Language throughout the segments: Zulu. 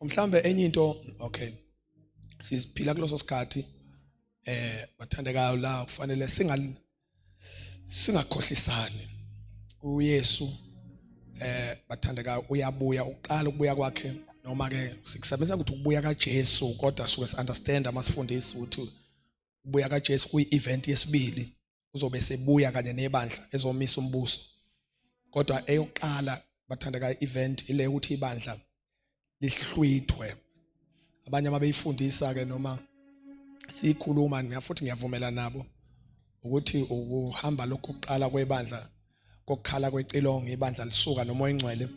Mhlambe enye into, okay, siziphila kuloso sikhathi, bathandekayo, la kufanele singakhohlisani. UYesu, bathandekayo, uyabuya. Uqala ukubuya kwakhe, noma ke sikusebenzisa ukuthi ukubuya kaJesu, kodwa suke si-understand amasifundisi ukuthi ukubuya kaJesu kuyi-event yesibili. Uzobe sebuya kanye nebandla ezomisa umbuso, kodwa eyokuqala, bathandekayo, event ile ukuthi ibandla lihlwithwe. Abanye ababeyifundisa ke noma siyikhuluma, futhi ngiyavumela nabo ukuthi ukuhamba lokhu kuqala kwebandla kokukhala kwecilongo, ibandla lisuka noMoya Ingcwele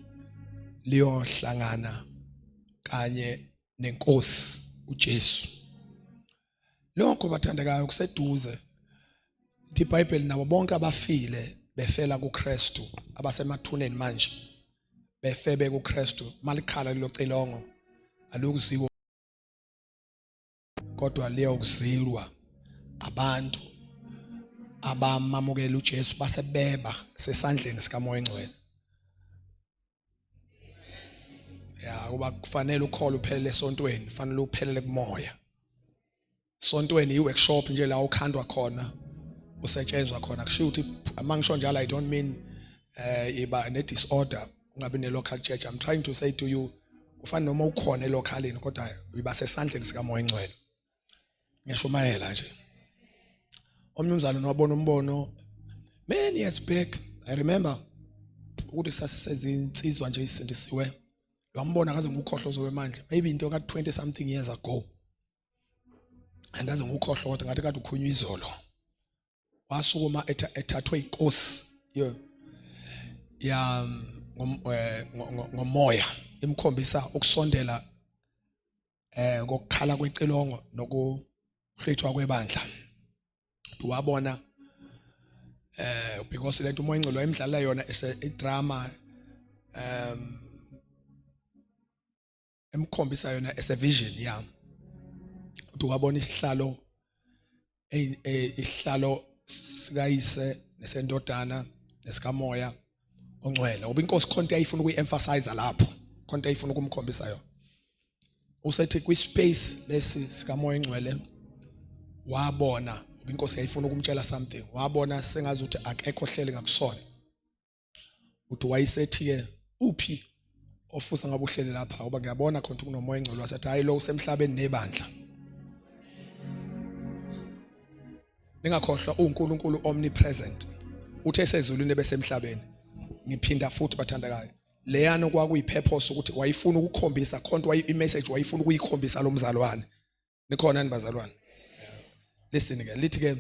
liyohlangana kanye nenkosi uJesu. Lokho, bathandekayo, kuseduze. IBhayibheli, nabo bonke abafile befela kuKristu, abasemathuneni manje befebe kuKristu, malikhala lelo cilongo, alukuziwo kodwa liyokuzilwa abantu abamamukela uJesu basebeba sesandleni sikaMoya Engcwele. Ya, kuba kufanele ukholo uphelele esontweni, kufanele uphelele kumoya. Sontweni i-workshop nje la ukhandwa khona, usetshenzwa khona. Kusho ukuthi uma ngisho njalo, I don't mean iba ne disorder, ungabi ne local church. I'm trying to say to you, kufana noma ukhona elocalini, kodwa uyiba sesandleni sikaMoya Engcwele. Ngiyashumayela nje. Omnye umzalwane wabona umbono many years back. I remember ukuthi sasisezinsizwa nje isindisiwe. Wambona kaze ngukhohlo zowe manje, maybe into ka 20 something years ago, andaze ngukhohlo, kodwa ngathi kade ukhunywa izolo. Wasukuma ethathwe inkosi yo ya ngomoya, imkhombisa ukusondela ngokukhala kwecilongo nokuhlwithwa kwebandla. Wabona because lento uMoya Ingcwele wayemdlalela yona ese idrama, emkhombisa yona as a vision yami, uthi wabona isihlalo, isihlalo sikayise nesendodana nesikaMoya Ongcwele, ngoba inkosi khonto yayifuna ukuyi-emphasize lapho, khonto yayifuna ukumkhombisa yona. Usethi kwi-space lesi sikaMoya Engcwele wabona, ngoba inkosi yayifuna ukumtshela something, wabona sengazi ukuthi akekho hleli ngakusona. Uthi wayesethi-ke, "Uphi ofusa ngabe uhleli lapha, ngoba ngiyabona khona ukuthi kunoMoya Engcwele?" Wasethi, "Hayi, lo usemhlabeni nebandla." Ningakhohlwa, uNkulunkulu omnipresent, uthe esezulwini ebesemhlabeni. Ngiphinda futhi, bathandakayo, leyana kwakuyipurpose ukuthi wayifuna ukukhombisa khonto, wayi imessage wayifuna ukuyikhombisa lo mzalwane. Nikhona ni bazalwane? Listen ke, lithi ke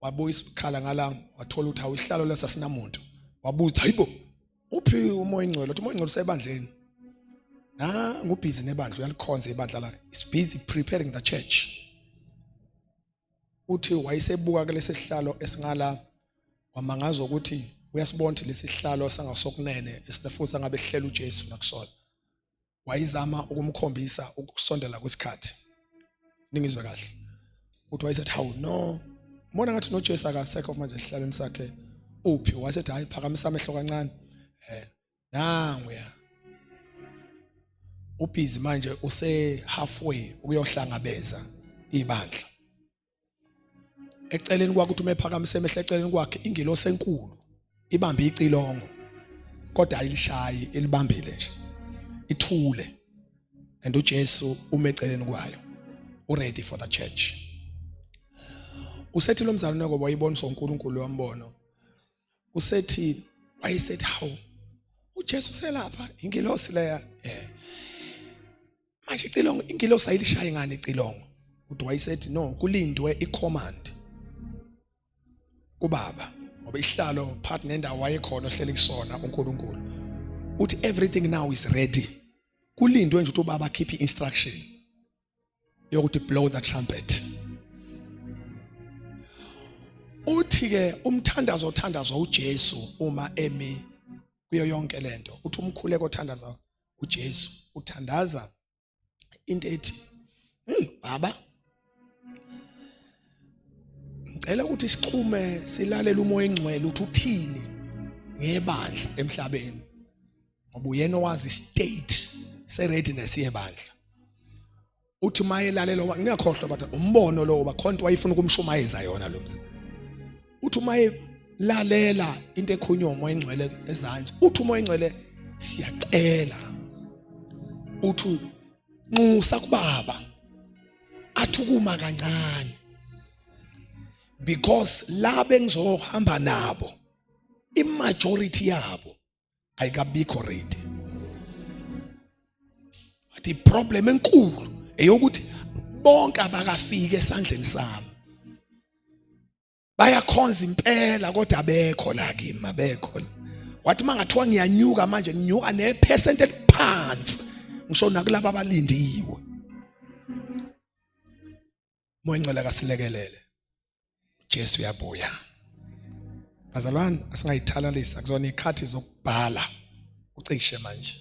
wabuya isikhala ngala, wathola ukuthi hawu, isihlalo leso asinamuntu. Wabuza, "Hayibo, uphi uMoya Ingcwele?" Uthi uMoya Ingcwele usebandleni, nangu busy nebandla, uyalikhonza ibandla la, is busy preparing the church. Uthi wayesebuka kulesi sihlalo esingala, wamangazwa ukuthi uyasibona ukuthi lesi sihlalo sangasokunene esinefuthi ngabe sihlela uJesu nakusona. Wayizama ukumkhombisa ukusondela kwesikhathi. Ningizwe kahle. Uthi wayesethi, "Hawu, no, mbona ngathi noJesu akasekho manje esihlalweni sakhe, uphi?" Wasethi, "Hayi, phakamisa amehlo kancane, nangu ya ubhizi manje, use halfway ukuyohlangabeza ibandla." Eceleni kwakhe, uthi uma ephakamise emehlo, eceleni kwakhe ingilosi enkulu ibambe icilongo, kodwa ayilishayi, ilibambile nje, ithule, and uJesu ume eceleni kwayo, uready for the church. Usethi lo mzalwane ngoba wayiboniswa uNkulunkulu wambono, usethi wayesethi, "Hawu, uJesu uselapha, ingilosi leya, manje icilongo ingilosi ayilishayi ngani icilongo?" Uthi wayesethi, "No, kulindwe icommand kubaba, ngoba ihlalo phakathi nendawo wayekhona ohleli kusona uNkulunkulu." Uthi everything now is ready, kulindwe nje ukuthi ubaba akhiphe instruction yokuthi blow the trumpet. Uthi ke umthandazo othandazwa uJesu uma emi kuyo yonke lento, uthi umkhuleko othandaza uJesu, uthandaza into ethi, "Baba, ngicela ukuthi sixhume, silalele uMoya Engcwele uthi uthini ngebandla emhlabeni, ngoba uyena owazi state se readiness yebandla." Uthi mayelalela ngiyakhohlwa but umbono lowo bakhonto wayefuna ukumshumayeza yona lo mzimba. Uthi uma lalela into ekhulunywa umoya engcwele ezansi, uthi umoya engcwele siyacela. Uthi nxusa kubaba athi ukuma kancane because la bengizohamba nabo imajority yabo ayikabikho ready. Athi problem enkulu eyokuthi bonke abakafiki esandleni sami bayakhonza impela kodwa abekho la kimi, abekho la. Wathi mangathiwa ngiyanyuka manje nginyuka nepercent eliphansi ngisho nakulabo abalindiwe. Moya Ngcwele akasilekelele. Jesu uyabuya. Bazalwane asingayithalalisa kuzona ikhathi zokubhala ucishe manje.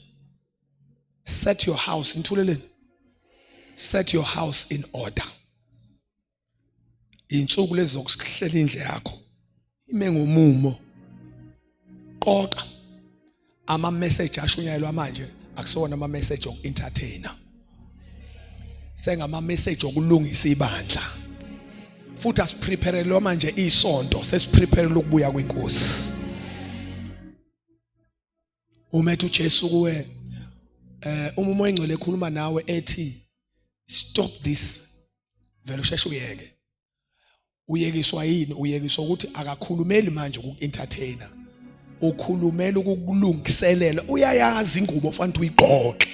Set your house nithuleleni. Set your house in order. Insuku lezi zokuhlela indle yakho ime ngomumo. Qoqa ama message ashunyayelwa manje akusona ama message oku entertainer. Sengama message okulungisa ibandla. Futhi asiprepare manje isonto sesiprepare ukubuya kwenkosi. Uma ethi uJesu kuwe uma uMoya Engcwele ekhuluma nawe ethi stop this, vele usheshe uyeke. Uyekiswa yini? Uyekiswa ukuthi akakhulumeli manje ukuku-entertainer, ukhulumela ukukulungiselela. Uyayazi ingubo ofanele uyigqoke.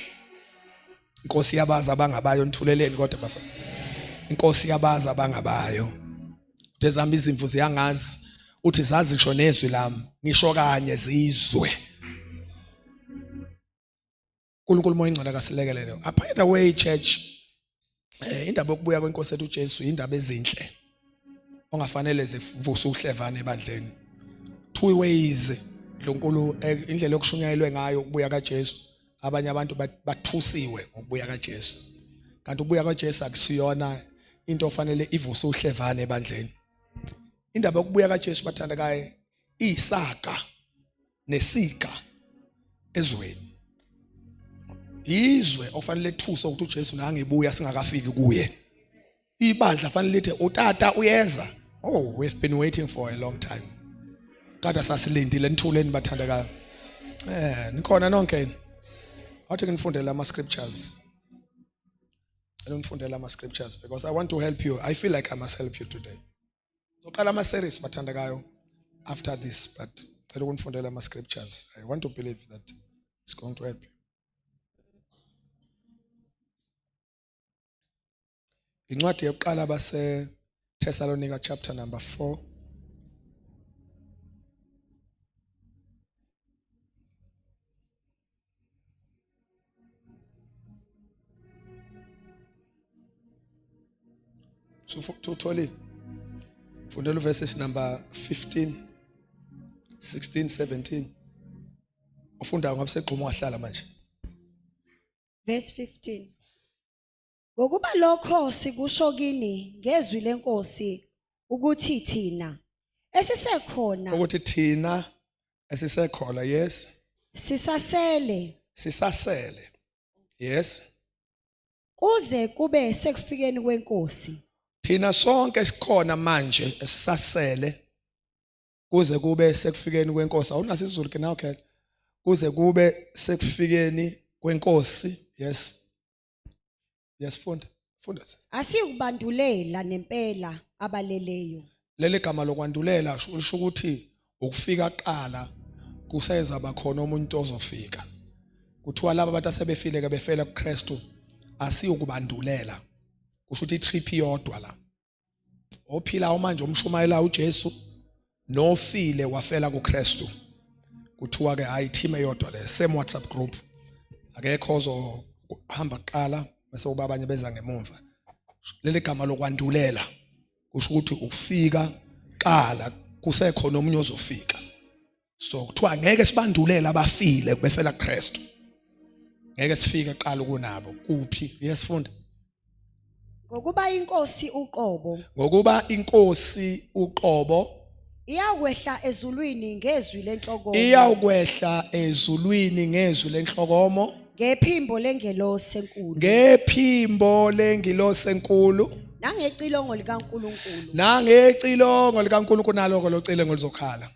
Inkosi yabazi abangabayo, nithuleleni kodwa bafana. Inkosi yabazi abangabayo. Uthe zami izimvu ziyangazi, uthi zazi ngisho nezwi lami, ngisho kanye zizwe. uNkulunkulu moya ingcwele akasilekelele. By the way church, indaba yokubuya kwenkosi ethu uJesu indaba ezinhle ongafanele zivuse uhlevane ebandleni. Two ways Dlunkulu indlela yokushunyayelwe ngayo ukubuya kaJesu. Abanye abantu bathusiwe ngokubuya kaJesu. Kanti ukubuya kaJesu akusiyona into ofanele ivuse uhlevane ebandleni. Indaba yokubuya kaJesu bathandekayo iyisaga nesiga ezweni. Izwe ofanele lethuse ukuthi uJesu nangebuya singakafiki kuye. Ibandla fanele lithi utata uyeza. Oh, we've been waiting for a long time. Kade sasilindile, nithuleni bathandekayo. Nikhona nonke yini? Awuthi nginifundele ama scriptures. Ngicela unifundele ama scriptures because I want to help you. I feel like I must help you today. Soqala ama series bathandekayo after this, but ngicela ukunifundela ama scriptures. I want to believe that it's going to help you. Incwadi yokuqala base Thessalonica chapter number 4. Utholile? Fundela verses number 15, 16, 17. Ufundayo ngabe segxuma wahlala manje. Verse 15. Ngokuba lokho sikusho kini ngezwi lenkosi ukuthi thina esisekhona, ukuthi thina esisekhona, yes, sisasele, sisasele, yes, kuze kube sekufikeni kwenkosi. Thina sonke esikhona manje esisasele kuze kube sekufikeni kwenkosi. Awunaso isiZulu ke nawe khela. Kuze kube sekufikeni kwenkosi, yes. Yes, funda. Funda. Asiyukubandulela nempela abaleleyo. Leli gama lokwandulela lisho ukuthi ukufika kuqala kuseza bakhona umuntu ozofika. Kuthiwa laba abantu asebefile ke befela kuKristu asiyukubandulela. Kusho ukuthi itrip iyodwa la. Ophilayo manje umshumayela uJesu nofile wafela kuKristu. Kuthiwa ke hayi team eyodwa le, same WhatsApp group. Akekho ozohamba kuqala bese kuba abanye beza ngemumva. Leli gama lokwandulela kusho ukuthi ukufika qala kusekhona omunye ozofika. So kuthiwa ngeke sibandulele abafile befela kuKristu. Ngeke sifike qala kunabo. Kuphi? Yesifunda. Ngokuba inkosi uqobo, Ngokuba inkosi uqobo iyakwehla ezulwini ngezwi lenhlokomo, iyawukwehla ezulwini ngezwi lenhlokomo, Ngephimbo lengelosi enkulu. Ngephimbo lengilosi enkulu. Nangecilongo likaNkulunkulu. Nangecilongo likaNkulunkulu, naloko locilongo lizokhala.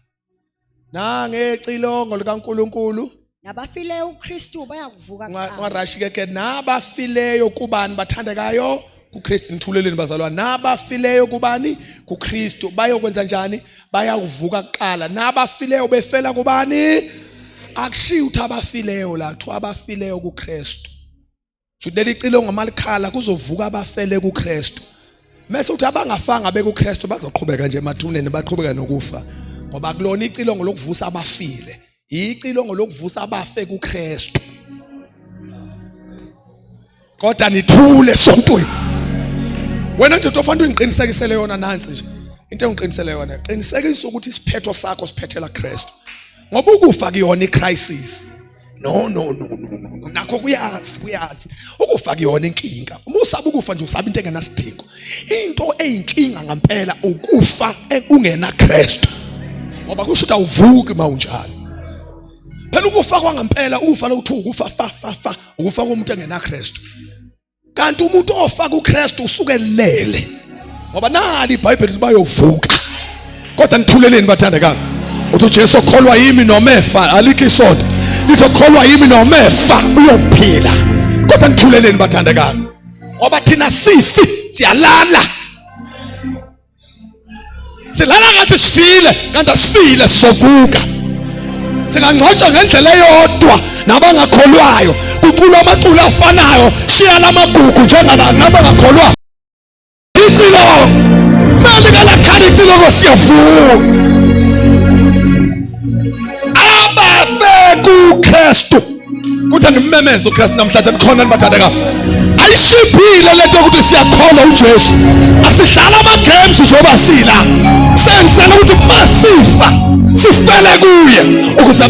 Nangecilongo likaNkulunkulu. Nabafileyo uKristu bayakuvuka kuqala. Ungarashi ke ke nabafileyo kubani bathandekayo kuKristu. Nithuleleni bazalwane. Nabafileyo kubani? KuKristu. Bayokwenza njani? Bayakuvuka kuqala. Nabafileyo befela kubani? Akushiyi ukuthi abafileyo la, kuthiwa abafileyo kuKristu. Shuthi leli cilongo malikhala kuzovuka abafele kuKristu. Mase uthi abangafanga bekuKristu bazoqhubeka nje emathuneni, baqhubeka nokufa. Ngoba kulona icilongo lokuvusa abafile, icilongo lokuvusa abafe kuKristu. Kodwa nithule sontweni. Wena nje ofanele ungiqinisekisele yona nansi nje. Into engiqinisele yona, qinisekisa ukuthi isiphetho sakho siphethela Kristu. Ngoba ukufa kuyona icrisis. No no no no no nakho kuyazi kuyazi ukufa kuyona inkinga. Uma usaba ukufa nje usaba into engenasidingo. Into eyinkinga ngempela ukufa ungena Kristu. Ngoba kusho ukuthi awuvuki mawunjalo. Phela ukufa kwangempela ukufa lokuthiwa ukufa fa fa fa ukufa komuntu engena Kristu. Kanti umuntu ofa kuKristu usuke elele. Ngoba nali iBhayibheli lithi bayovuka. Kodwa nithuleleni bathandekayo. Uthi uJesu okholwa yimi noma efa alikho isonto. Lithi okholwa yimi noma efa uyophila. Kodwa nithuleleni bathandekayo. Ngoba thina sifi siyalala. Silala ngathi sifile kanti asifile, sizovuka. Singangcwatshwa ngendlela eyodwa nabangakholwayo, kuculwa amaculo afanayo, shiya lamagugu njengabangakholwayo. Icilongo mali kalakhala icilongo, siyavuka. Abafe kuKristu kuthi animemeze uKristu namhlanje, nikhona nibathandeka. Ayishiphile lento ukuthi siyakholwa uJesu, asidlala ama games njengoba sila senzela ukuthi masifa sifele kuye ukuze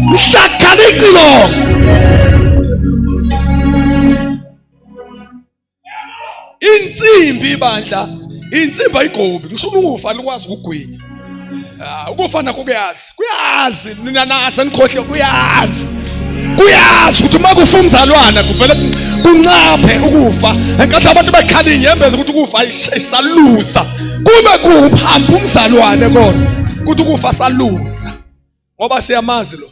mhlakhala icilongo. Insimbi ibandla, insimbi ayigobi, ngisho ukufa likwazi ukugwinya. Ah, ukufa nakho kuyazi, kuyazi nina nase nikhohle, kuyazi kuyazi ukuthi uma kufa umzalwana kuvele kuncaphe ukufa. Enkathi abantu bekhala inyembezi ukuthi ukufa ayisalusa, kube kuhamba umzalwane kodwa ukuthi ukufa salusa, ngoba siyamazi lo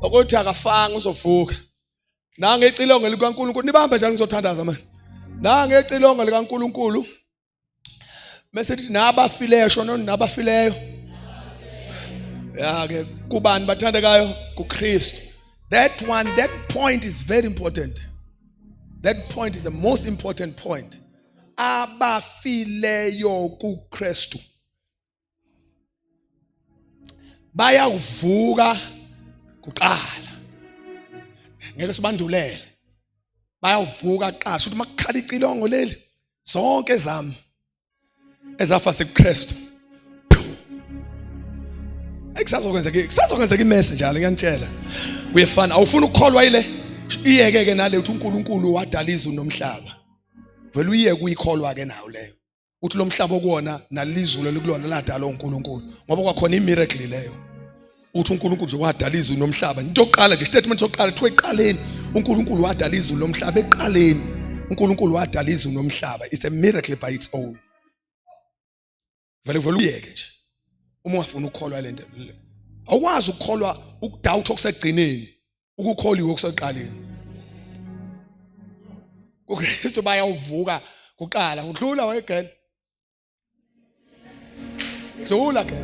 ukuthi akafanga uzovuka. Nangecilongo likaNkulunkulu nibambe njalo, ngizothandaza manje. Nangecilongo likaNkulunkulu bese lithi nabafileyo, shono nabafileyo ya ke kubani bathandekayo? KuKristu. That one, that point is very important. That point is the most important point. Abafileyo kuKristu bayakuvuka kuqala, ngeke sibandulele, bayawuvuka kuqala. Shuthi makukhala icilongo leli, zonke zami ezafa sekuKristu ekusazokwenzeka, kusazokwenzeka imesi njalo, ngiyanitshela kuyefana. Awufuni ukukholwa ile, iyeke ke nale uthi uNkulunkulu wadala izulu nomhlaba, vele uyeke uyikholwa ke nawo leyo. Uthi lo mhlaba okuwona nalizulu elikulona ladalwa uNkulunkulu, ngoba kwakhona imiracle leyo. Uthi uNkulunkulu nje wadala izulu nomhlaba. Into yokuqala nje, statement sokuqala kuthiwa eqaleni uNkulunkulu wadala izulu nomhlaba. Eqaleni uNkulunkulu wadala izulu nomhlaba. It's a miracle by its own. Vele vele uyeke nje uma ungafuni ukukholwa lento. Awukwazi ukukholwa ukudoubt okusekugcineni, ukukholiwe okuseqaleni. KuKristu bayawuvuka kuqala. Udlula wegela, dlula ke.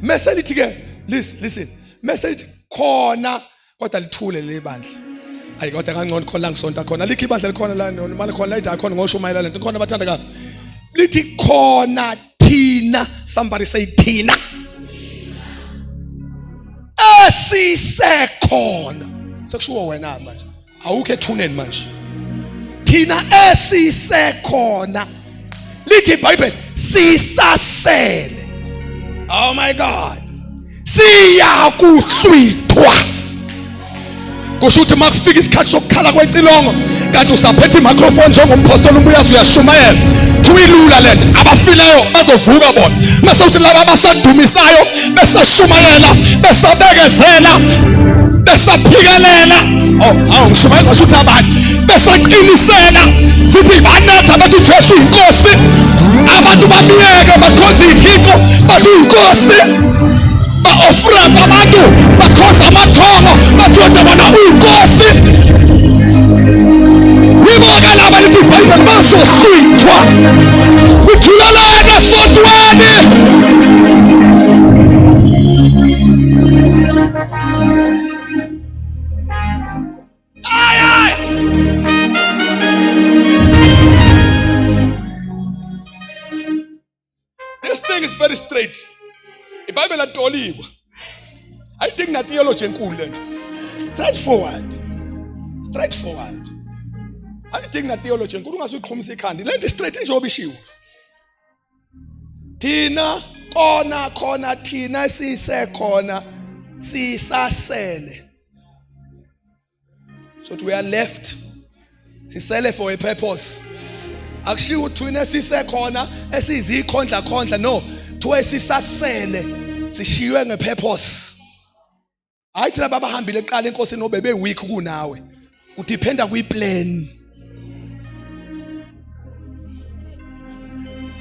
Mese lithi ke, listen listen, mese lithi khona, kodwa lithule leli bandla. Ayi kodwa kangcono khona la ngisonta khona, likho ibandla likhona la noma likhona la idayi khona ngoshumayela lento khona bathanda kabi. Lithi khona thina, somebody say thina esisekhona. Sekushiwo wena manje, awukho ethuneni manje. Thina esisekhona, lithi iBhayibheli sisasele. Oh my God, siyakuhlwithwa. Kusho ukuthi uma kufika isikhathi sokukhala kwecilongo kanti usaphethe imicrophone njengomphostoli umbuyazi uyashumayela, kuthiwa ilula lento, abafileyo bazovuka bona. Mase uthi laba abasadumisayo besashumayela besabekezela besaphikelela, oh awu ngishumayela shuthi abanye besaqinisela, sithi banetha bathi uJesu inkosi, abantu bamyeke bakhonze ithixo bathi inkosi, ba-ofrap abantu bakhonza amathongo bathi wena bona uyinkosi. Yibo-ke laba lithi ibhayibheli bazohlwithwa uthulelene esontweni. Ay, ay. This thing is very straight. IBhayibheli alitoliwe. Ayidingi na theology enkulu lento. Straightforward. Straightforward. Ayidingi na theology enkulu, ungasuyiqhumisa ikhanda. Lento straight njengoba ishiwo. Thina kona khona thina sisekhona sisasele. So we are left sisele for a purpose. Akushiwo thina sisekhona esizikhondla khondla, no, thiwe sisasele sishiywe ngepurpose. Hayi thina babahambile kuqala enkosini obebe weak kunawe, kudependa kwi-plan.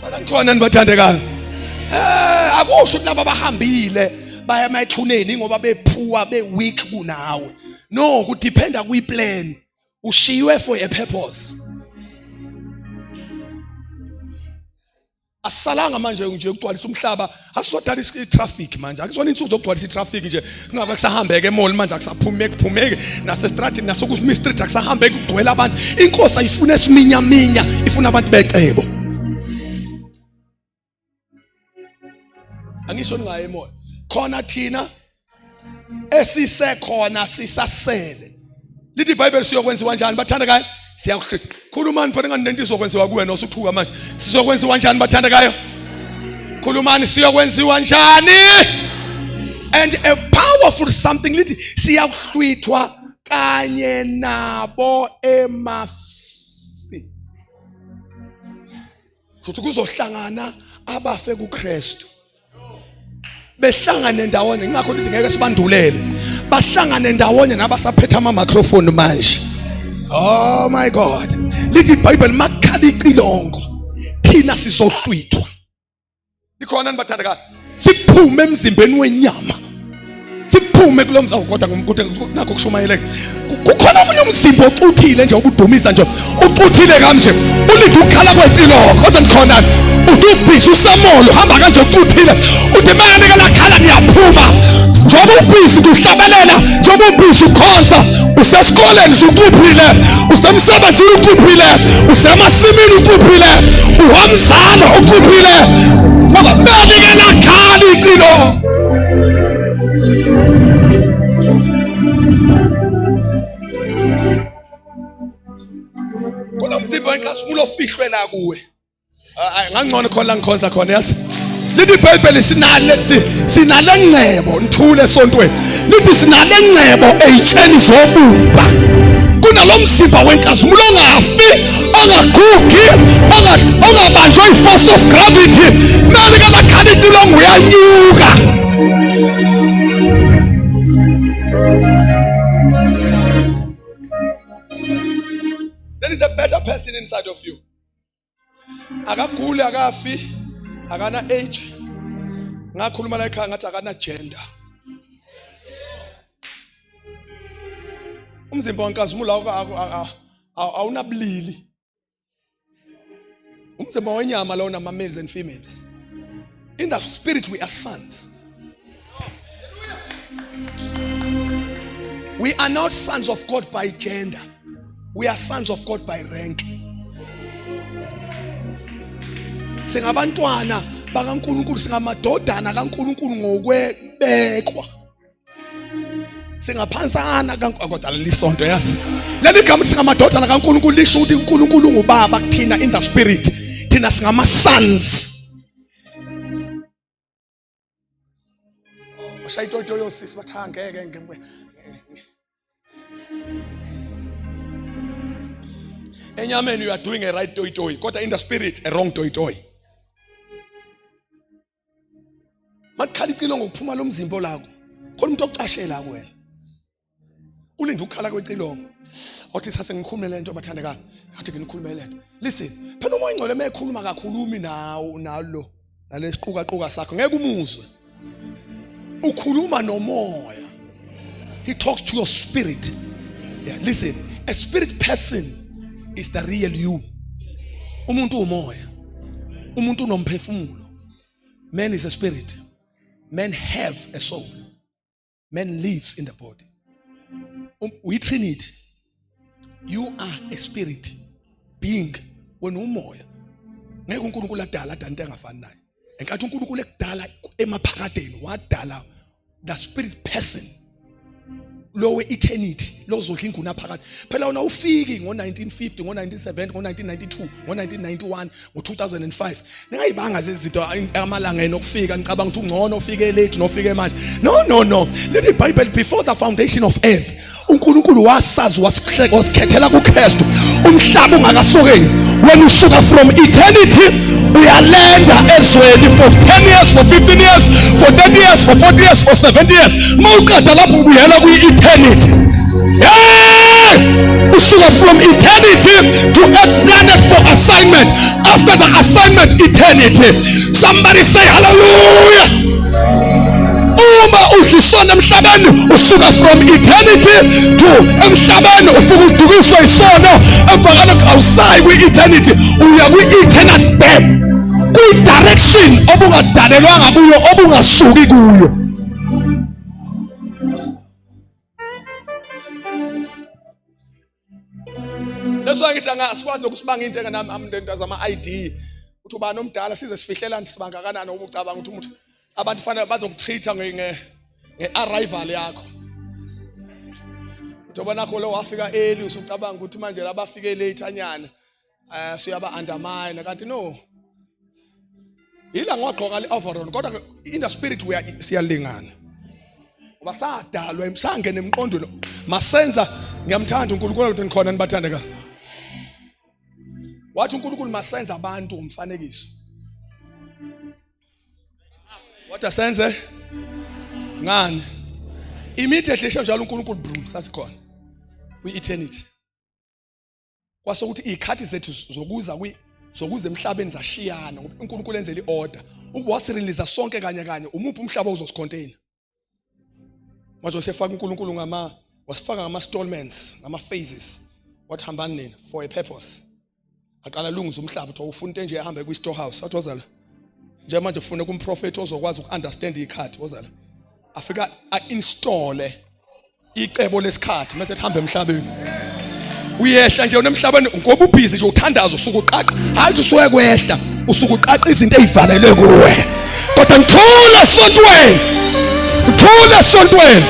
Kodwa nikhona nibathandekayo. Eh, akusho ukuthi laba bahambile baya emathuneni ngoba bephuwa be weak kunawe. No, kudependa kwi-plan. Ushiywe for a purpose. Asisalanga manje nje ukugcwalisa umhlaba, asizodala i-traffic manje, akuzona insuku zokugcwalisa i-traffic nje, kungabe kusahambeka emall manje, akusaphumeki kuphumeki nasestradini nasokusmi street akusahambeki kugcwele abantu. Inkosi ayifuna esiminyaminya, ifuna abantu becebo. Angisho ningaye emall khona, thina esisekhona sisasele. Lithi iBhayibheli siyokwenziwa njani bathandekayo? Siyakuhlitha. Khulumani phela ngani lento izokwenziwa kuwe nosuthuka manje. Sizokwenziwa njani bathandekayo? Khulumani, siyokwenziwa njani? And a powerful something lithi siyakuhlwithwa kanye nabo emafini. Futhi kuzohlangana abafe kuKristu behlangane ndawonye, ngakho lithi ngeke sibandulele, bahlangane ndawonye nabasaphethe ama microphone manje. Oh my God, lithi iBhayibheli makhala icilongo thina sizohlwithwa. Likhona nibathandekayo, siphume emzimbeni wenyama, siphume kulo mzimba. Kodwa ngomkude nakho kushumayeleka, kukhona omunye umzimba ocuthile nje, ubudumisa nje, ucuthile kanje, ulinde ukukhala kwecilongo. Kodwa nikhona, uthi ubhizi usamolo uhamba kanje ucuthile, uthi manike lakhala ngiyaphuma. Njengoba ubhizi uhlabelela, njengoba ubhizi ukhonza, usesikoleni usucuphile, usemsebenzini ucuphile, usemasimini ucuphile, uhamzalo ucuphile, ngoba manike lakhala icilongo. Kunomzimba wenkazimulo ofihlwe la kuwe. Ngangcono khona la ngikhonza khona, yazi. Lithi iBhayibheli sinale sinale ngcebo, nithule esontweni. Lithi sinale ngcebo eyitsheni zobumba. Kunalomzimba wenkazimulo ongafi, ongagugi, ongabanjwa i-force of gravity. Mali kalakhala itilongo uyanyuka. There is a better person inside of you. Akaguli, akafi, akana age. Ngakhuluma la ekhaya ngathi akana gender. Umzimba wenkazimulo awunabulili. Umzimba wenyama lona ama males and females. In the spirit we are sons. We are not sons of God by gender. We are sons of God by rank. Singabantwana bakaNkulunkulu, singamadodana kaNkulunkulu ngokwebekwa. Singaphansana kodwa lisonto yazi. Leli gama singamadodana kaNkulunkulu lisho ukuthi uNkulunkulu ungubaba kuthina in the spirit. Thina singama sons. Bashaya itoyitoyi osisi bathi angeke. Enyameni you are doing a right toy toy, kodwa in the spirit a wrong toy toy. Makukhala icilongo kuphuma lo mzimba olako. Khona umuntu ocashela kuwena. Ulinde ukukhala kwecilongo. Othi sase ngikhulume lento bathandekayo. Athi nginikhulume lento. Listen, phela umoya ingcwele mekhuluma kakhulumi nawo nalo nalesiqukaquka sakho ngeke umuzwe. Ukhuluma nomoya. He talks to your spirit. Yeah, listen, a spirit person is the real you. Umuntu umoya. Umuntu unomphefumulo. Man is a spirit. Man have a soul. Man lives in the body. We Trinity. You are a spirit being. Wena umoya. Ngeke uNkulunkulu adala adala into engafani naye. Enkathi uNkulunkulu ekudala emaphakadeni wadala the spirit person lo we-eternity lozodla inguna phakathi phela wona ufiki ngo-1950 ngo-1970 ngo-1992 ngo-1991 ngo-2005 ningayibanga zezinto amalanga enokufika nicabanga ukuthi ungcono ufike late nofike manje. No, no, no, lithi iBhayibheli, before the foundation of earth uNkulunkulu wasazi wasikhethela kuKristu umhlaba ungakasukeli. Wena usuka from eternity uyalenda ezweni for 10 years, for 15 years, for 30 years, for 40 years, for 70 years. Mawuqeda lapho ubuyela kwi-eternity. Hey! Usuka from eternity to a planet for assignment. After the assignment, eternity. Somebody say hallelujah. Uma udlisona emhlabeni usuka from eternity to emhlabeni, ufike udukiswe isono, emva kwalokho awusayi kwi-eternity, uya kwi-eternal death, kwi-direction obungadalelwanga kuyo, obungasuki kuyo. That's why ngithi angasikwazi ukusibanga into engenami amndeni zama ID uthi ubani omdala size sifihlelane sibangakanani uma ucabanga ukuthi umuntu abantu fanele bazokutreat nge nge-arrival yakho. Njengoba nakho lo wafika early, usucabanga ukuthi manje labafike late anyana suyaba undermine, kanti no, yila ngiwagqoka le overall, kodwa in the spirit we are siyalingana ngoba sadalwa emsangene emqondweni masenza. Ngiyamthanda uNkulunkulu ukuthi nikhona nibathande kahle. Wathi uNkulunkulu masenza abantu umfanekiso. Wathi asenze ngani? Immediately esho njalo uNkulunkulu, brum, sasikhona kwi-eternity. Kwase ukuthi izikhathi zethu zokuza kwi zokuza emhlabeni zashiyana ngoba uNkulunkulu enzele iorder ukuba wasirelease sonke kanye kanye. Umuphi umhlaba uzosicontain manje? Wasefaka uNkulunkulu ngama wasifaka ngama installments, ngama phases. Wathi hambani nina for a purpose. Aqala lungisa umhlaba, uthi ufuna into enje, ahambe kwi storehouse, athi wozala nje manje ufune kumprofeti ozokwazi ukunderstand ikhathi, wozala afika a-installe icebo lesikhathi mase ehamba emhlabeni. Uyehla nje unemhlabeni ngoba ubhizi nje uthandaza, usuke uqaqa, hayi usuke kwehla, usuke uqaqa izinto ezivalelwe kuwe. Kodwa ngithule esontweni, ngithule esontweni,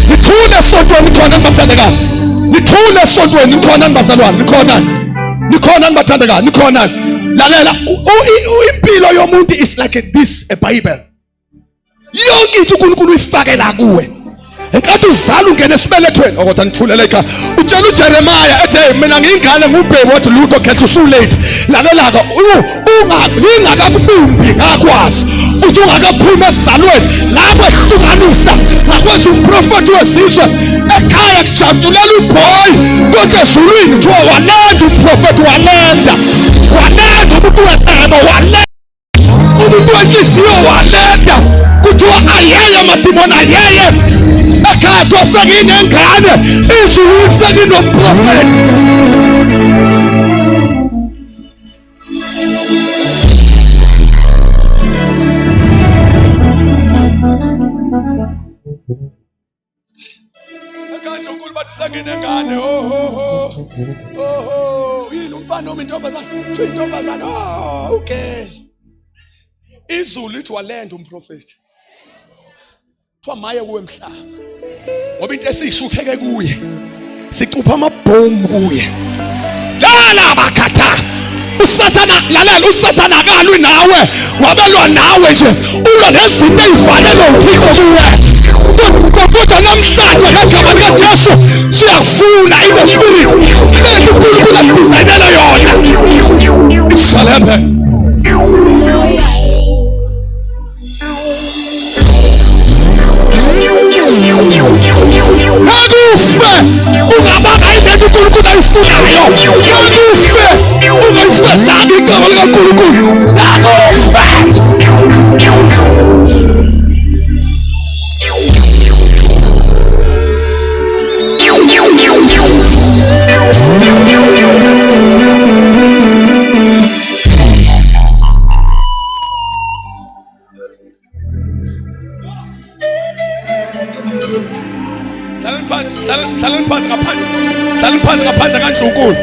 ngithule esontweni. Nikhona nibathandekayo? Nithule esontweni. Nikhona nibazalwane? Nikhona, nikhona nibathandekayo? Nikhona? Lalela, impilo yomuntu is like this, a bible. Yonke into uNkulunkulu uyifakela kuwe enkathi uzala, ungena esibelethweni. Okodwa nithulele ekhaya. Utshela uJeremiah ethi mina ngiyingane ngubheki, wathi lutho khehla, usulate. Lalela-ke, ngingakakubumbi ngakwazi, uthi ungakaphumi esizalweni lapho ehlukanisa ngakwenza umprofethi wezizwe. Ekhaya kujabulela uboy, kodwa ezulwini kuthiwa walenda umprofethi, walenda, walenda umuntu wecebo, walenda umuntu wenhliziyo, walenda. Kuthiwa ayeye amadimoni, ayeye. Ekhaya kuthiwa senginengane, izulu senginomprofethi. Kanje uNkulunkulu bathi senginengane. Oh ho ho. Oh ho. Yini, umfana noma intombazana? Kuthiwa intombazana. Oh, okay. Izulu lithi walenda umprofeti. Kuthiwa maye kuwe mhlaba. Ngoba into esiyishutheke kuye. Sicupha amabhomu kuye. Lala bakhatha. Usathana, lalela, usathana akalwi nawe, wabelwa nawe nje, ulwa nezinto ezivalelwe uThixo kuwe. Kodwa namhlanje ngegama likaJesu siyafuna in the spirit lento uNkulunkulu akudizayinela yona. It shall happen. Akufe ungabanga into uNkulunkulu ayifunayo. Akufe ungayifezanga igama likaNkulunkulu. Akufe. Hlalani phansi, hlalani phansi ngaphandle. Hlalani phansi ngaphandle kaNdlunkulu.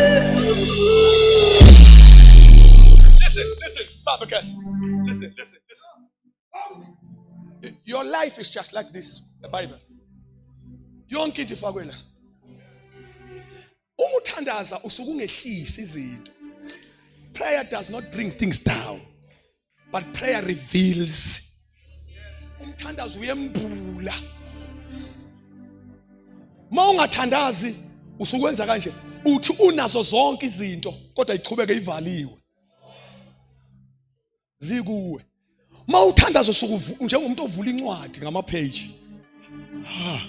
Listen, listen, Baba Cash. Listen, listen, listen. Your life is just like this, the Bible. Yonke into ifakwe la. Uma uthandaza usuke ungehlisi izinto. Prayer does not bring things down, but prayer reveals. Umthandazo uyembula. Uma ungathandazi usukwenza kanje, uthi unazo zonke izinto kodwa iqhubeke ivaliwe. Zikuwe. Uma uthandaza usuke njengomuntu ovula incwadi ngamapage. Ha.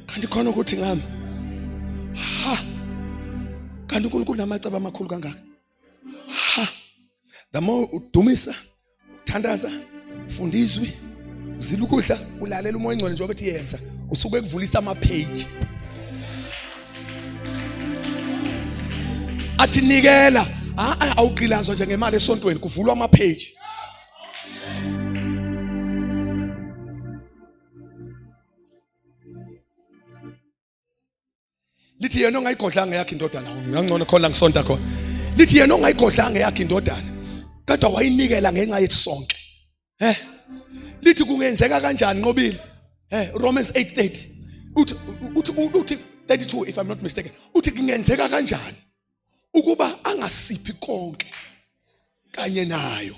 Kanti khona ukuthi ngami. Ha. Kanti uNkulunkulu namacebo amakhulu kangaka. Ha. The more udumisa, uthandaza, ufunda izwi, uzila ukudla, ulalela umoya ongcwele njengoba ethi yenza, usuke ekuvulisa amapage. Athi nikela, awugqilazwa nje ngemali esontweni, kuvulwa amapage. Lithi yena ongayigodlanga yakhe indodana, ngangcono khona ngisonta khona. Lithi yena ongayigodlanga yakhe indodana, kodwa wayinikela ngenxa yethu sonke. Eh? Lithi kungenzeka kanjani nqobile? Eh Romans 8:30. Uthi uthi uthi 32 if I'm not mistaken. Uthi kungenzeka kanjani ukuba angasiphi konke kanye nayo?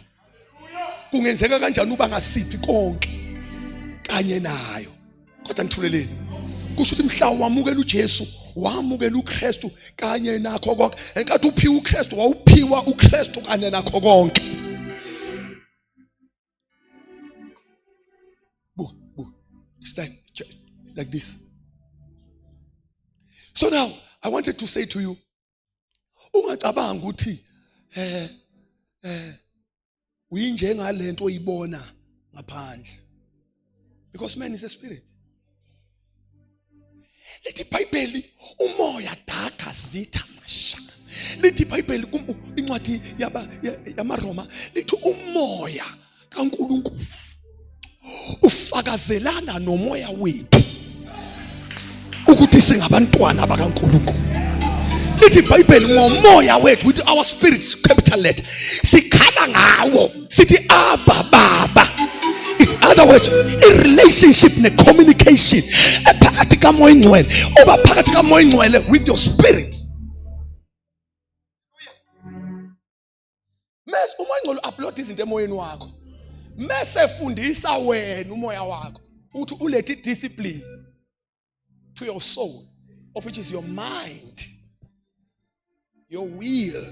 Kungenzeka kanjani uba angasiphi konke kanye nayo? Kodwa nithuleleni. Kusho ukuthi mhla wamukela uJesu, wamukela uKristu kanye nakho konke. Enkathi uphiwa uKristu, wawuphiwa uKristu kanye nakho konke. Bu, bu. It's like this. So now I wanted to say to you, ungacabanga ukuthi uyinjengalento oyibona ngaphandle, because man is a spirit. Lithi iBhayibheli umoya daka zitha masha. Lithi iBhayibheli incwadi yamaRoma lithi umoya kaNkulunkulu ufakazelana nomoya wethu ukuthi singabantwana bakaNkulunkulu. Lithi iBhayibheli ngomoya wethu, with our spirits, capital letter, sikhala ngawo sithi Abba Baba. In other words, i-relationship ne-communication ephakathi kamoya ingcwele, oba phakathi kamoya ingcwele with your spirit. Mese umoya ingcwele upload izinto emoyeni wakho, mese fundisa wena umoya wakho uthi ulethe discipline to your soul, of which is your mind, your will.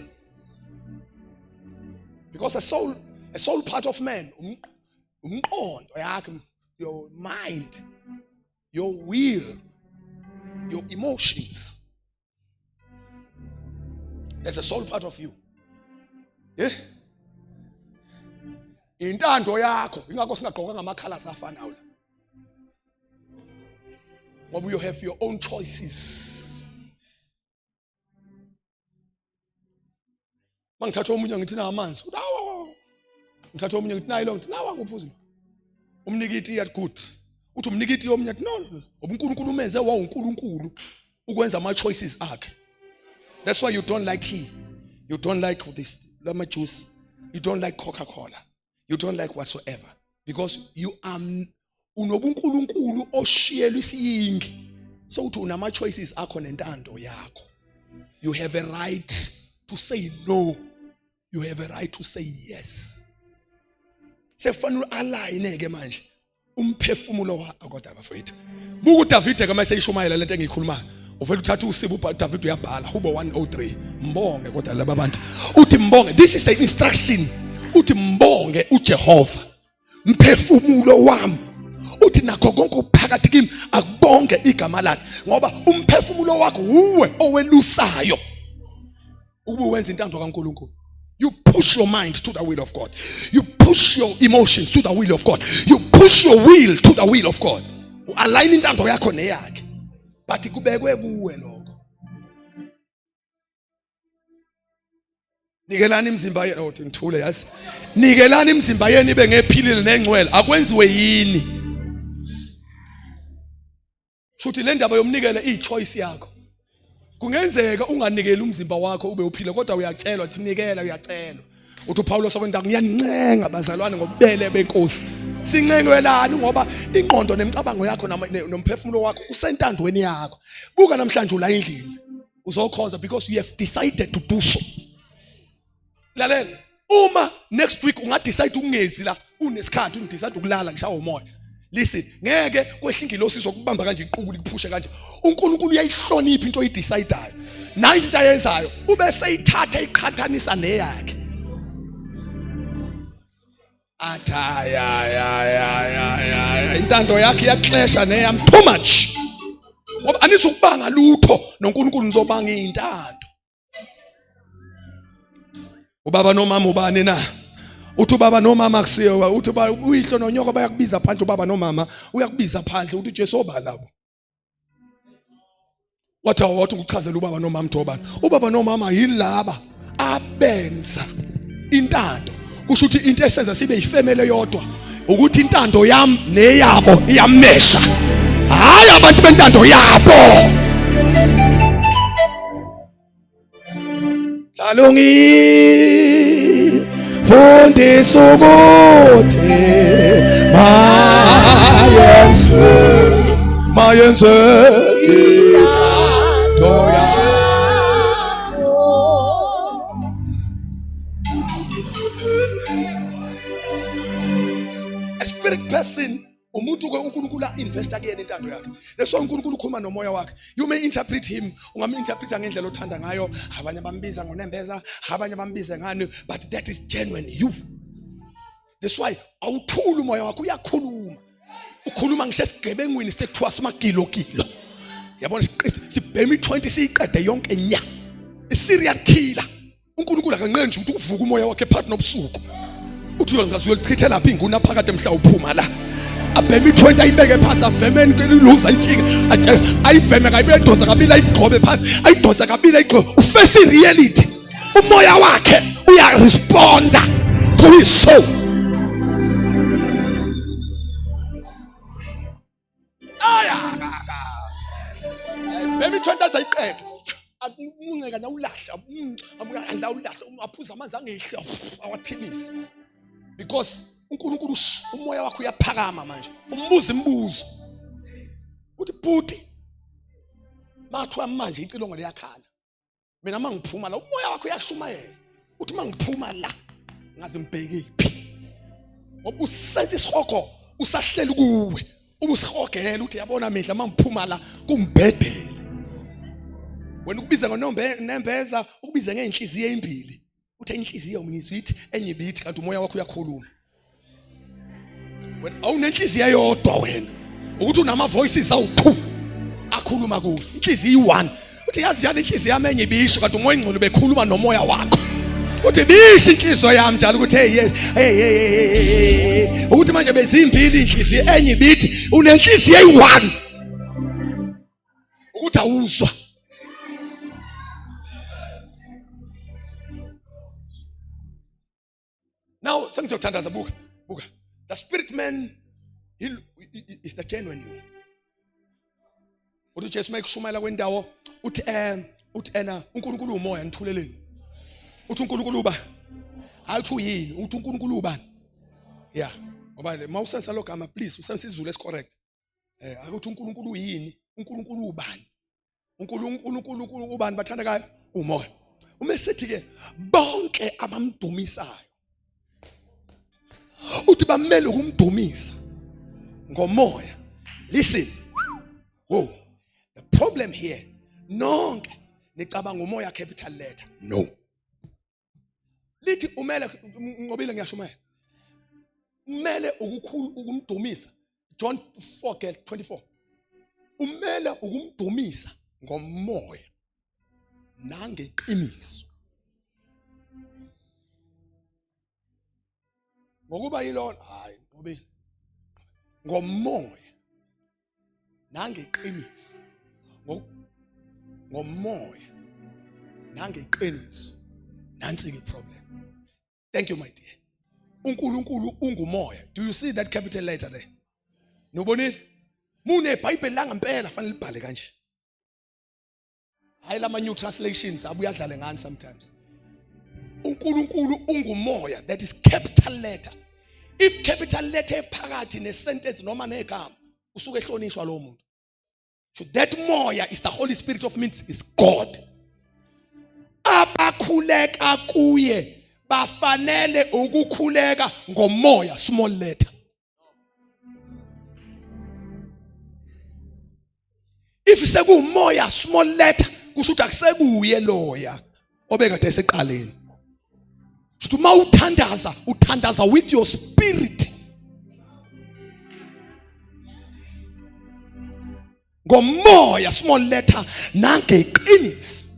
Because a soul part of man, umqondo yakhe, your mind, your will, your emotions. There's a soul part of you. Yeah. Intando yakho, ingakho singagqoka ngamakhala afanayo la. Ngoba you have your own choices. Mangithatha omunye ngithi na amanzi. Awu. Ngithatha omunye ngithi nayi lo, ngithi nawa nguphuza. Umnika itiye athi good. Uthi umnika itiye omunye athi no no. Ngoba uNkulunkulu umenze wawuNkulunkulu ukwenza ama choices akhe. That's why you don't like tea. You don't like this lama juice. You don't like Coca-Cola. You don't like whatsoever. Because you are unobuNkulunkulu oshiyelwe isiyingi. So uthi unama choices akho nentando yakho. You have a right to say no. You have a right to say yes. Sekufanele align ke manje. Umphefumulo wakho kodwa bafethu. Buka uDavide ke mase ishumayela lento engiyikhulumayo. Uvela uthatha usibu uDavid uyabhala Hubo 103. Mbonge kodwa laba bantu. Uthi mbonge. This is the instruction. Uthi mbonge uJehova. Mphefumulo wami. Uthi nakho konke okuphakathi kimi akubonge igama lakhe ngoba umphefumulo wakho uwe owelusayo. Ukuba wenza intando kaNkulunkulu. You push your mind to the will of God. You push your emotions to the will of God. You push your will to the will of God. Ualign intando yakho neyakhe. But kubekwe kuwe lokho. Nikelani imizimba yenu othi ngithule yazi. Nikelani imizimba yenu ibe ngephilile nengcwele. Akwenziwe yini? Shuthi le ndaba yomnikelo iyichoice yakho. Kungenzeka unganikeli umzimba wakho ube uphile kodwa uyatshelwa ukuthi nikela uyacelwa. Uthi uPawulos okwenda ngiyanincenga bazalwane ngobubele benkosi. Sincengelani ngoba ingqondo nemicabango yakho nomphefumulo wakho usentandweni yakho. Buka namhlanje ula endlini uzokhonza because you have decided to do so. Lalela uma next week ungadecide ukungezi la unesikhathi undecide ukulala ngishawa umoya listen ngeke kwehla ingilosi izokubamba kanje iquku likuphushe kanje uNkulunkulu uyayihlonipha into oyidecideayo nayo into ayenzayo ube seyithatha iqhathanisa neyakhe athi ayayayayaya intando yakhe iyaxesha neyami too much ngoba anizukubanga lutho noNkulunkulu nizobanga intando Ubaba nomama ubani na? Uthi ubaba nomama akusiyo, uthi uyihlo nonyoko bayakubiza phandle ubaba nomama uyakubiza phandle uthi uJesu oba labo. Wathi wathi ukuchazela ubaba nomama uthi obani? Ubaba nomama yilaba abenza intando. Kusho ukuthi into esenza sibe yifemele yodwa ukuthi intando yami neyabo iyamesha. Hayi abantu bentando yabo. Hlalungifundisa ukuthi mayenze mayenze intando yakho. A spirit person umuntu ke uNkulunkulu a-investa kuyena intando yakhe. That's why uNkulunkulu ukhuluma nomoya wakhe. You may interpret him, ungaminterpreta ngendlela othanda ngayo. Abanye bambiza ngonembeza, abanye bambize ngani, but that is genuine you. That's why awuthuli umoya wakho uyakhuluma. Ukhuluma ngisho esigebengwini sekuthiwa simagilogilo. Yabona sibhema i20 siyiqede yonke nya. I-serial killer. uNkulunkulu akanqeni ukuthi ukuvuka umoya wakhe phakathi nobusuku uthi uyongaze uyolichithe lapha inguna phakathi mhla uphuma la abheme i-20 ayibeke phansi abheme iluza ayitshike ayibheme kabili ayidosa kabili ayigxobe phansi ayidosa kabili ayigxobe ufese i-reality umoya wakhe uyaresponda to his soul Bemi 20 azayiqeda. Amunceka nawulahla, awulahla, aphuza amanzi angehli awathinise. Because uNkulunkulu umoya wakho uyaphakama manje. Umbuza imibuzo. Uthi bhuti mathiwa manje icilongo liyakhala. Mina mangiphuma la umoya wakho uyashumayela. Uthi mangiphuma la ngaze ngibhekephi. Ngoba usenza isihogo usahleli kuwe. Ubusihogela uthi yabona midla mangiphuma la kumbhedele. Wena ukubiza ngonombe nembeza ukubiza ngeenhliziyo ezimbili. Uthi inhliziyo ngizwa ithi enye ibithi kanti umoya wakho uyakhuluma. Wena awunenhliziyo eyodwa wena. Ukuthi unama voices awu2 akhuluma kuwe. Inhliziyo iyi-1. Uthi yazi njani inhliziyo yami enye ibisho kanti umoya ingcwele bekhuluma nomoya wakho. Uthi bisho inhliziyo yami njalo ukuthi hey yes hey hey hey ukuthi manje bezimbili inhliziyo enye ibithi unenhliziyo eyi-1 ukuthi awuzwa Now sengizothandaza buka buka the spirit man he, is the genuine you. Uthi Jesu mayekushumayela kwendawo uthi eh uthi ena uNkulunkulu umoya nithuleleni. Uthi uNkulunkulu uba hayi uthi uyini uthi uNkulunkulu ubani. Yeah ngoba mawusensa lo gama please usensa isiZulu esicorrect. Eh akuthi uNkulunkulu uyini uNkulunkulu ubani. uNkulunkulu ubani bathandekayo umoya uma esithi ke bonke abamdumisayo uthi bamele ukumdumisa Ngomoya. Listen. Whoa. The problem here, nonke nicabanga umoya capital letter. No. Lithi umele nqobile ngiyashumayela. Umele ukukhulu ukumdumisa. John 4:24. Umele ukumdumisa ngomoya nangeqiniso. Ngokuba yilona hayi nqobile. Ngomoya nangeqiniso ngomoya nangeqiniso. Nansi ke problem. Thank you my dear. uNkulunkulu ungumoya. Do you see that capital letter there? Nobonile? Mune iBhayibheli langempela fanele libhale kanje. Hayi lama new translations abuye adlale ngani sometimes. uNkulunkulu ungumoya, that is capital letter. If capital letter ephakathi ne sentence noma negama, usuke ehlonishwa lowo muntu. So that moya is the Holy Spirit of means is God. Abakhuleka kuye bafanele ukukhuleka ngomoya, small letter. If sekuwumoya small letter kusho ukuthi akusekuye loya obekade eseqaleni. Kusho uma uthandaza uthandaza with your spirit. Ngomoya small letter nangeqiniso.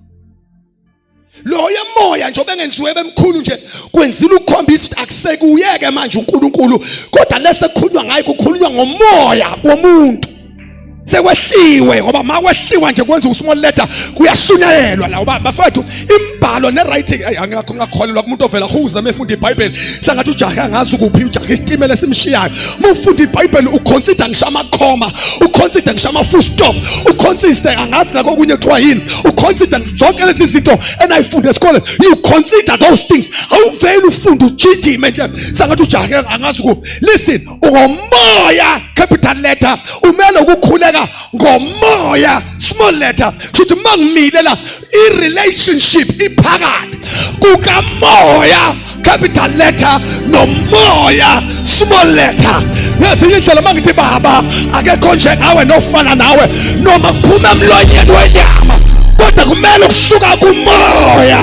Loya moya nje obengenziwe bemkhulu nje kwenzile ukukhombisa ukuthi akusekuyeke manje uNkulunkulu, kodwa lese kukhulunywa ngaye kukhulunywa ngomoya womuntu. Sekwehliwe ngoba makwehliwa nje kwenza usmall letter kuyashunyayelwa la uba bafethu imbhalo ne writing. Ayi angakho ngakholelwa kumuntu ovela huza mefunda iBhayibheli sengathi ujahe angazi kuphi ujahe isitimela esimshiyayo. Uma ufunda iBhayibheli uconsider ngisho amakhoma, uconsider ngisho ama full stop, uconsider angazi la kokunye kuthiwa yini, uconsider zonke lezi zinto enayifunda esikoleni, you consider those things. Awuveli ufunde ujijime nje sengathi ujahe angazi kuphi. Listen, ungomoya capital letter umele ukukhuleka ngomoya small letter. Kusho ukuthi mangimile la i relationship iphakathi kukamoya capital letter nomoya small letter. Ngezinye indlela mangithi baba akekho njengawe nofana nawe noma kuphuma emlonyeni wenyama, kodwa kumele kusuka kumoya.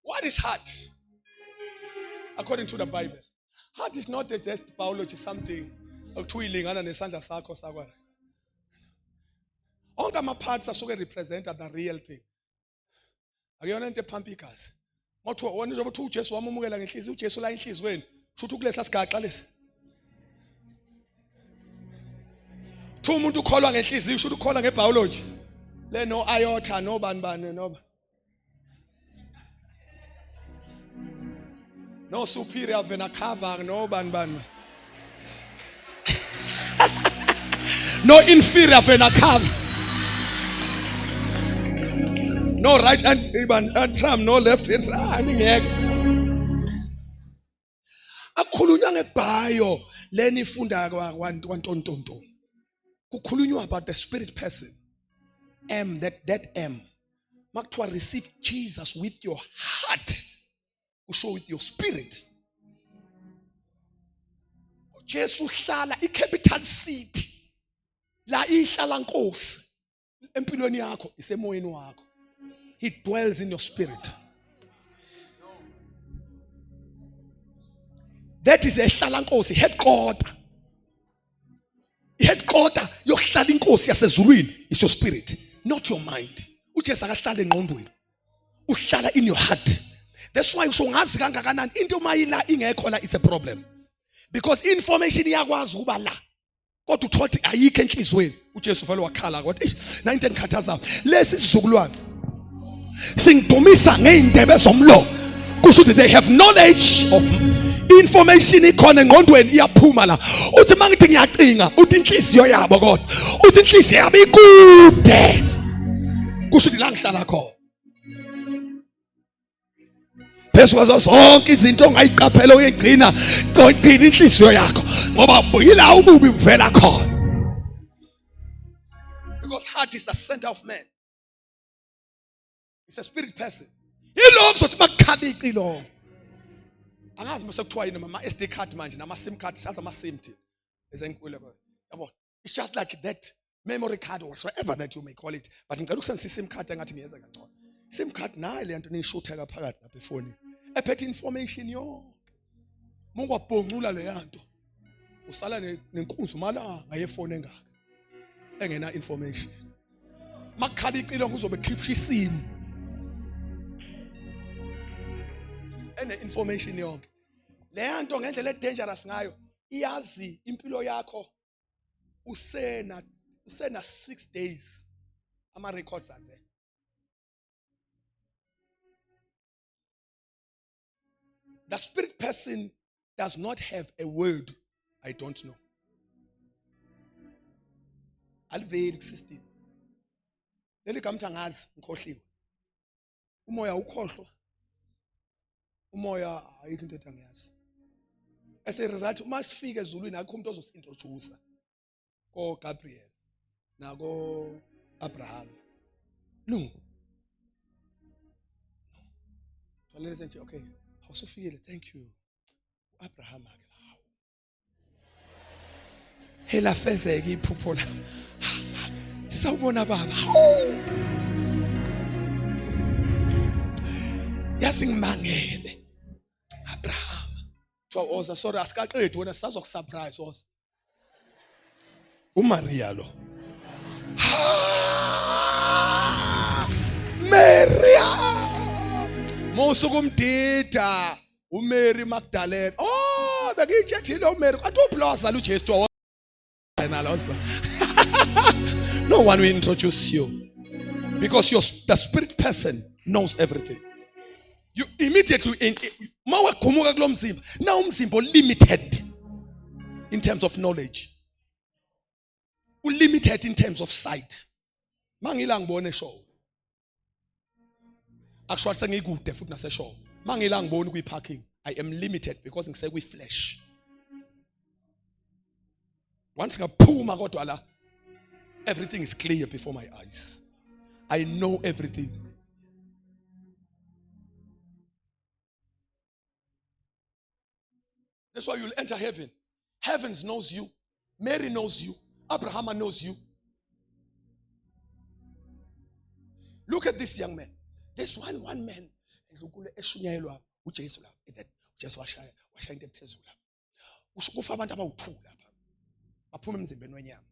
What is heart? According to the Bible, heart is not just biology, something okuthiwa ilingana nesandla sakho sakwa. Onke ama-parts asuke represent the real thing. Akuyona into ephampa igazi. Mawuthiwa wona njengoba uthi uJesu wamumukela ngenhliziyo, uJesu la enhliziyweni, kusho ukuthi kulesa sigaxa lesi. Thi umuntu ukholwa ngenhliziyo, usho ukuthi ukholwa ngebiology. Le no iota no bani bani noba. No superior vena cava no bani bani. No inferior vena cava. No right hand atrium, no left hand. Ah, ngeke. Akukhulunywa ngebhayo leni ifunda kwantontonto. Kukhulunywa about the spirit person. M that M. Makuthiwa receive Jesus with your heart. Kusho with your spirit. Jesu uhlala i-capital city la ihlala nkosi empilweni yakho isemoyeni wakho. He dwells in your spirit. That is ehlala nkosi headquarter. Headquarter yokuhlala inkosi yasezulwini is your spirit, not your mind. uJesu akahlala engqondweni, uhlala in your heart. That's why usho ngazi kangakanani into uma ila ingekho la, it's a problem, because information iyakwazi ukuba la kodwa uthola ukuthi ayikho enhlizweni. uJesu vele wakhala kodwa eish na into engikhathazayo lesi sizukulwane singidumisa ngey'ndebe zomlomo, kusho ukuthi they have knowledge of information ikhona engqondweni iyaphuma la. Uthi mangithi ngiyacinga uthi inhliziyo yabo, kodwa uthi inhliziyo yabo ikude, kusho ukuthi la ngihlala khona. Phezu kwazo zonke izinto ongayiqaphela uyigcina, gcina inhliziyo yakho ngoba yila ububi buvela khona. Because heart is the center of man. It's a spirit person. Yilo kuzothi makukhala icilongo. Angazi mase kuthiwa yini mama SD card manje nama SIM card sazi ama SIM thina. Ezenkule kwa. Yabo. It's just like that memory card or whatsoever that you may call it. But ngicela ukusebenzisa i-SIM card engathi ngiyeza kangcono. SIM card nayi le nto niyishutheka phakathi lapha efonini. Ephethe information yonke. Mungwabhongcula le yanto. Usala nenkunzi umalanga yefoni engaka. Engena information. Makukhala icilongo uzobe khipha isimo. Ene information yonke. Le nto ngendlela e dangerous ngayo iyazi impilo yakho usena 6 days ama records are there. The spirit person does not have a word I don't know. Aliveli kusystem. Leli gama uthi angazi ngikhohliwe. Umoya ukhohlwa. Umoya ayikho into ethi angiyazi. As a result uma sifika ezulwini akukho umuntu ozosintroduce ko Gabriel nako Abraham. No. No. Jwale nje okay, awusufikile thank you. uAbraham ke hawu. Hela fezeke iphupho la. Sawubona baba. Hawu. Yazi ngimangele. Abraham. Kuthiwa oza sorry asikaqedi wena sisazokusurprise oza. uMaria lo Maria musu kumdida uMary Magdalene oh bekuyitshethile uMary kwathi uplosa uJesu wena losa no one will introduce you because your the spirit person knows everything. You immediately in mawagqumuka kulomzimba na umzimba limited in terms of knowledge, ulimited in terms of sight. Mangila ngibone show akusho sengikude futhi nase show mangila ngiboni kwi parking. I am limited because ngise kwi flesh. Once ngaphuma kodwa la, everything is clear before my eyes. I know everything. That's why you'll enter heaven. Heavens knows you. Mary knows you. Abraham knows you. Look at this young man. This one man. Eshunyayelwa uJesu la. And then uJesu washaya washaya into ephezulu lapha. Usho kufa abantu abawu2 lapha. Baphuma emzimbeni wenyama.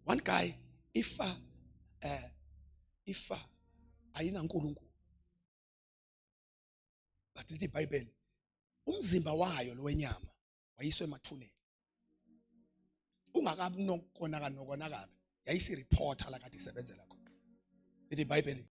One guy ifa ifa ayinaNkulunkulu. But lithi iBhayibheli umzimba wayo lo wenyama wayiswe emathuneni. Ungakabi nokonakala nokonakala yayisi reporter la kade isebenzela khona. Lithi iBhayibheli.